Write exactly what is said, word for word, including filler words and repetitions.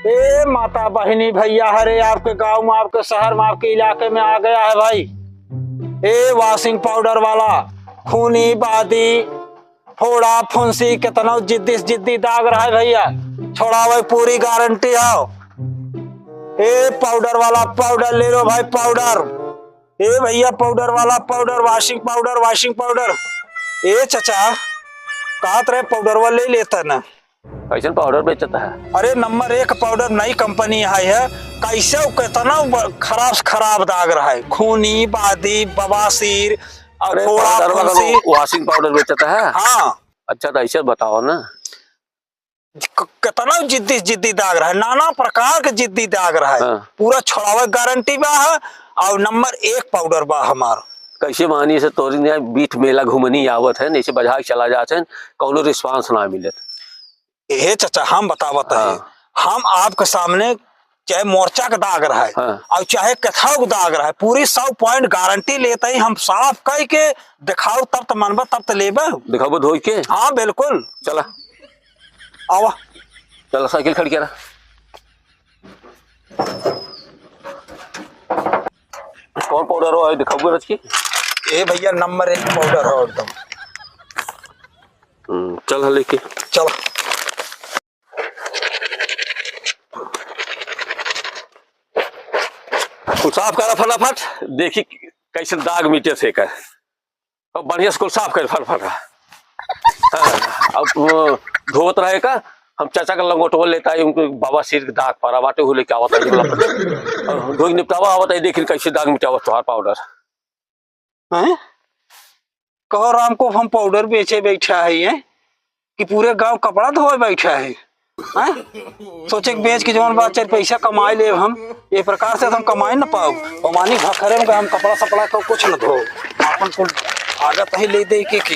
ए माता बहिनी भइया, हरे आपके गाँव में, आपके शहर में, आपके इलाके में आ गया है भाई। ए washing powder वाला, खूनी बादी, फोड़ा फुंसी, केतनो जिद्दी से जिद्दी दाग रहा है भइया, छोड़ावे पूरी गारंटी है। ए powder वाला, powder ले लो भाई, powder। ए भइया, powder वाला powder, washing powder, washing powder। ए चचा, कहत रहे powder वाला ले लेता ना। कैसन powder बेचत है? अरे नंबर एक powder, नई कंपनी आई है। कैसे उ केतना ब-, खराब से खराब दाग रहा है, खूनी बादी, बवासीर और अरे फोड़ा powder वाला फुंसी। Washing powder बेचत है? हाँ। अच्छा तो ऐसे बताओ ना। क-, केतना जिद्दी जिद्दी दाग रहा है, नाना प्रकार के जिद्दी दाग रहा है। हाँ। पूरा छोड़ावे गारंटी बा है। और नंबर एक powder बा हमार। कैसे मानी से तोरी ने बीठ मेला घूमनी आवत है, नहीं से बजा के चला जात है, कौनो response ना मिलत। ए चचा, हम बतावत है, हाँ। हम आपके सामने चाहे मोर्चा के दाग रहा है हाँ। और चाहे कथाऊ के दाग रहा है, पूरी सौ point गारंटी लेते ही हम साफ कह के दिखाओ, तब तो मनबा, तब तो लेबा। दिखाबो धोई के? हाँ बिल्कुल। चला। आवा। चला साइकिल खड़ी करा। कौन powder हो, दिखाबो रच की? ए भइया, नंबर एक powder हो एकदम। हम्म, चल हाँ लेके। चल। कुल साफ करा फटाफट, देखी कैसे दाग मिटे से कर। अब बढ़िया से कुल साफ कर फटाफट। हाँ, अब वो धोवत रहे का, हम चाचा का लंगोटवा लेता है, उनको बवासीर के दाग परा बाटे, वो लेके आवत है, धोई निपटावा आवत है, देखी कैसे दाग मिटावा तोहार powder। हैं? कहो राम को हम powder बेचे बैठा है ये कि पूरे गांव कपड़ा धोए बैठा है, हैं? सोचे कि बेच के जौन बात चार पैसा कमाए ले हम, ये प्रकार से तो हम कमाए न पाओ। और मानी भखरे में हम कपड़ा सपड़ा को कुछ न धो, अपन कुल आगत ही ले दे के, के।